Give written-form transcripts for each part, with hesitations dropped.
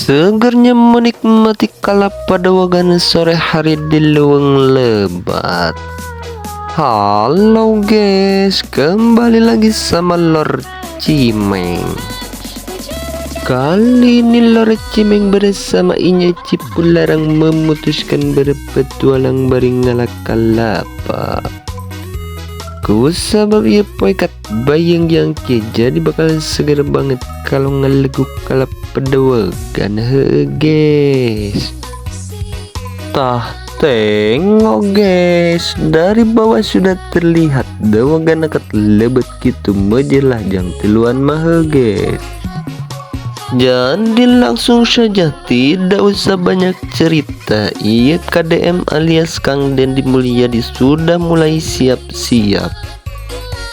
Segernya menikmati kalapa dawegan sore hari di leuweung lebat. Halo guys, kembali lagi sama Lor Cimeng. Kali ini Lor Cimeng bersama Inya Cipularang memutuskan berpetualang bari ngala kalapa. Ku sabab ieu poe kat bayeng yang jadi bakal seger banget kalau ngaleguk kalapa dawegan, heuh guys. Tah, tengok guys, dari bawah sudah terlihat dawegan kat lebet gitu mejelah jang tiluan mah, guys. Jadi langsung saja, tidak usah banyak cerita. Iya, KDM alias Kang Dendi Mulyadi sudah mulai siap-siap.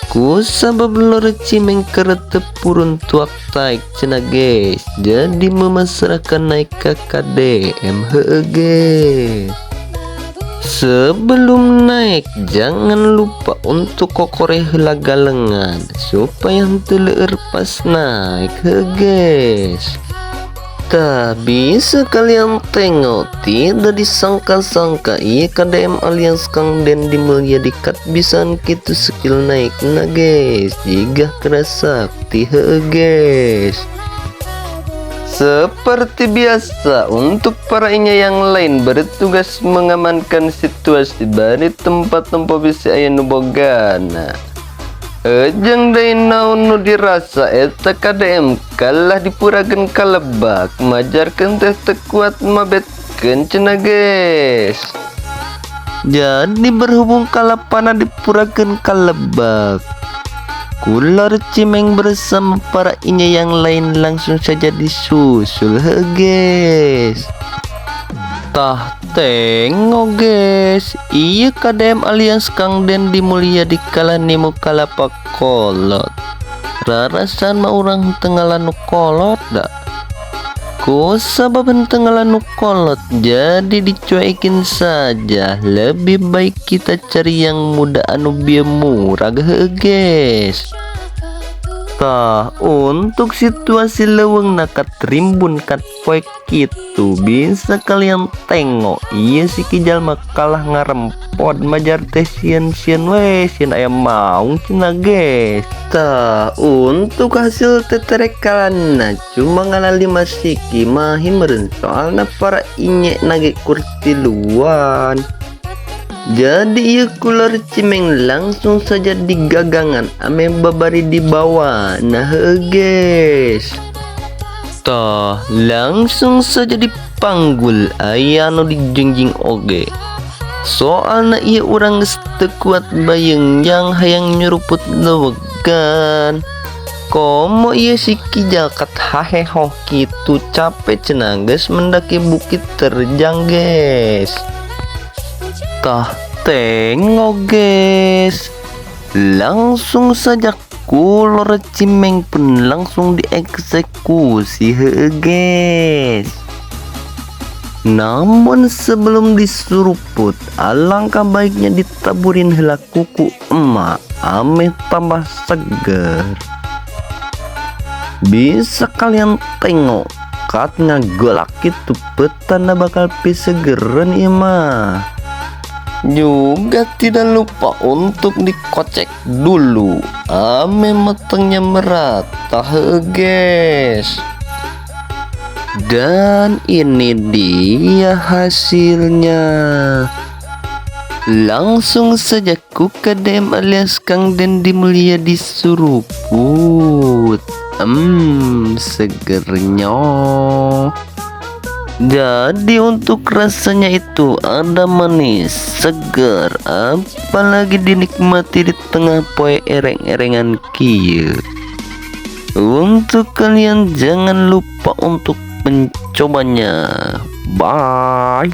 Ku sabab Lor Cimeng kerete purun tuak taik cenah guys. Jadi memasrahkan naik ke KDM, heuh guys. Sebelum naik, jangan lupa untuk kokore heula galengan supaya henteu leur pas naik, heuh guys. Tak bisa kalian tengok, tidak disangka-sangka iya KDM alias Kang Dendi Mulyadi kat bisaan kitu skill naik nah guys, jika keras sakti, heuh guys. Seperti biasa, untuk para inya yang lain bertugas mengamankan situasi bari tempat tempo bisi aya nu bogana. Ejeng deui naon nu dirasa eta KDM kalah dipurakeun ka lebak, majarkeun teh teu kuat mabetkeun cenah guys. Jadi berhubung kalapana dipurakeun ka lebak, ku Lor Cimeng bersama para inya yang lain langsung saja disusul, heuh guys. Tah, tengok guys, iya KDM alias Kang Dendi Mulyadi kalah nimu kalapa kolot. Rarasan mah urang teu ngala nu kolot dah. Ku sabab henteu ngala nu kolot, jadi dicuekin saja. Lebih baik kita cari yang muda anu bieu murah, heuh guys. Tah, untuk situasi leuweung kat rimbun kat poek kitu bisa kalian tengok. Iya, si Kijal mah kalah ngarempod majar teh sieun-sieun we, sieun aya maung cenah guys. Tah, untuk hasil teterekalanna cuma ngala 5 siki mahi meureun, soalna para inye nage kur tiluan. Jadi ieu ku Lor Cimeng langsung saja digagangan ame babari di bawah. Nah heuh guys. Tah, langsung saja dipanggul, aya nu dijingjing oge. Soalna ieu urang geus teu kuat bayeng yang hayang nyuruput dawegan. Komo ieu si Kijal kat hahehoh kitu, capek cenah geus mendaki bukit terjang guys. Tah, tengok guys. Langsung saja ku Lor Cimeng pun langsung dieksekusi, heuh guys. Namun sebelum disuruput, alangkah baiknya ditaburin heula kuku emak ameh tambah seger. Bisa kalian tengok kat ngagolak itu petanda bakal pisegeran ieu mah. Juga tidak lupa untuk dikocek dulu ame matangnya merata, heuh guys. Dan ini dia hasilnya. Langsung saja ku KDM alias Kang Dendi Mulyadi disuruput. Segernya. Jadi untuk rasanya itu ada manis, segar, apalagi dinikmati di tengah poe ereng-erengan kieu. Untuk kalian jangan lupa untuk mencobanya. Bye.